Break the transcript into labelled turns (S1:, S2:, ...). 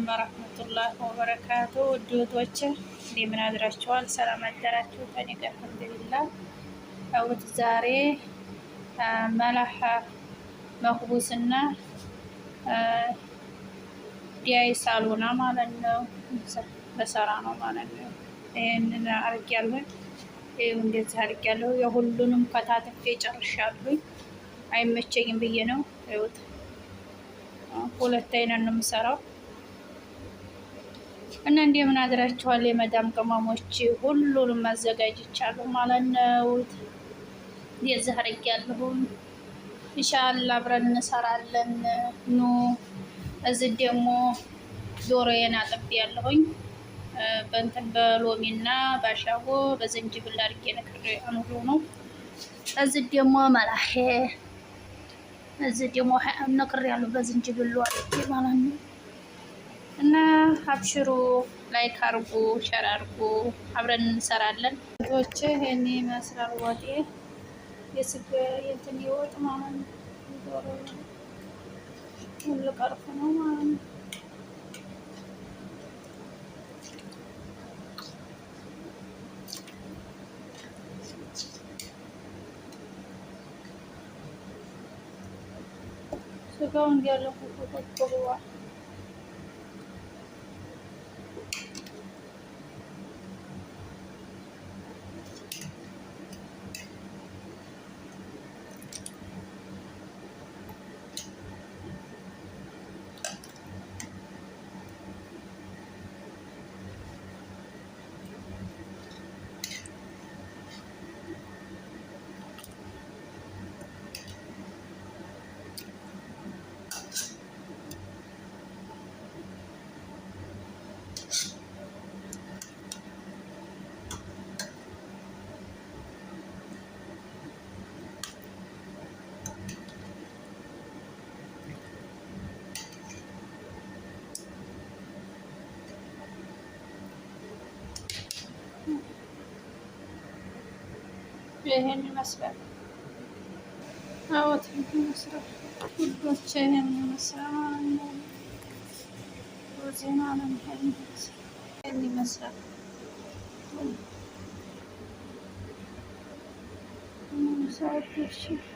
S1: ወረህመቱላህ ወበረካቱ። ውድ እህቶቼ እንደምን አድራችኋል? ሰላም አደራችሁ? ከእኔ ጋር አልሐምዱሊላህ። አውት ዛሬ መላህ መክቡስና ዲያይ ሳሎና ማለት ነው በሰራ ነው ማለት ነው። ይህንን አርጊያለሁኝ። ይኸው እንደዚህ አርጊያለሁ። የሁሉንም ከታትፌ ጨርሻለሁኝ። አይመቸኝም ብዬ ነው። ይኸውት ሁለት አይነት ነው የምሰራው እና እንደምን አድራችኋል የመዳም ቅመሞች፣ ሁሉንም አዘጋጅቻለሁ ማለት ነው። የዚህ አርጊያለሁኝ። ኢንሻአላህ አብረን እንሰራለን። ኑ እዚህ ደግሞ ዶሮዬን አጥቤያለሁኝ በእንትን በሎሚና ባሻጎ በዘንጅብል አድርጌ ነክሬ አኑሮ ነው። እዚህ ደግሞ መላሄ እዚህ ደግሞ ነክሬ ያለሁ በዝንጅብሉ አድርጌ ማለት ነው። እና አብሽሩ፣ like አርጉ፣ share አርጉ፣ አብረን እንሰራለን። ቶች ይሄን ይመስላል ወጤ የስጋ የእንትን የወጥ ማለት ነው። ዶሮ ሁሉ ቀርፍ ነው ማለት ነው። ስጋው እንዲያለ ብሏል። ይሄን ይመስላል። አዎ ይመስላል ውዶቼ፣ ይሄን ይመስላል። ዜና ነው። ይሄን ይመስላል። ውዶቼ።